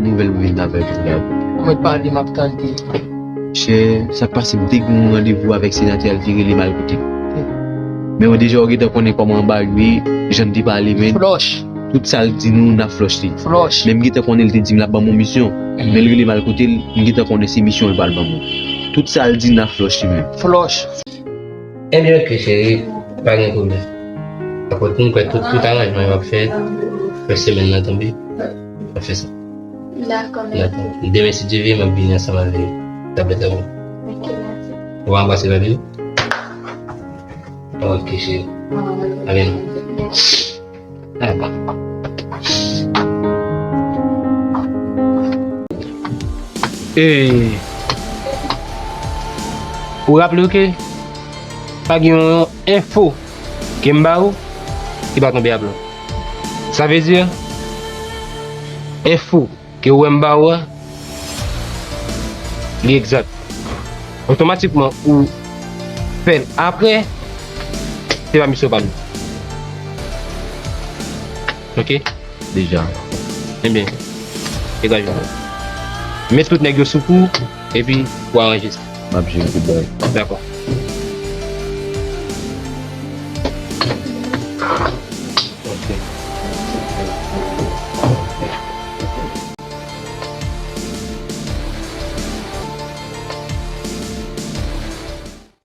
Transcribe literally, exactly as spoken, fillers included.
Nouvèl m vin avè w la. Mwen pale, m ap tande. Chè, sa k pase, m te gen yon randevou avèk senatè a, l te rele m al kote l. Men w deja w gentan konnen kòman anba yo ye, jan n te pale, men Flòch, tout sa l di nou, n ap flòch li. flòch. Men m gentan konnen l te di m l ap ban m yon misyon. Men l rele m al kote l, m gentan konnen se misyon l pral ban mwen. Tout sa l di, n ap flòch li menm. Flòch. Ebyen, oke, cheri, pa gen pwoblèm. Apre tou, m kwè tout, tout aranjman yo ap fèt. Lè semèn nan tonbe, m ap fè sa. Dakò, mèsi. Dakò. Demen, si Dye vle, m ap vini ansanm avèk tablèt la. Ok, mèsi. Ou va anbrase papi? Ok, cheri. Amen. Dakò. E, ou raple w ke pa gen yon enfo ke m ba ou ki pa tonbe aplon. Sa vle di, enfo ke ou wè m ba ou a, li egzak. Otomatikman, ou fè l apre, se pa misyon pa m. Ok? Deja. Ebyen, degaje w. Met tout nèg yo sou kou, epi ou aranje sa. M ap jere tout bagay. Dakò.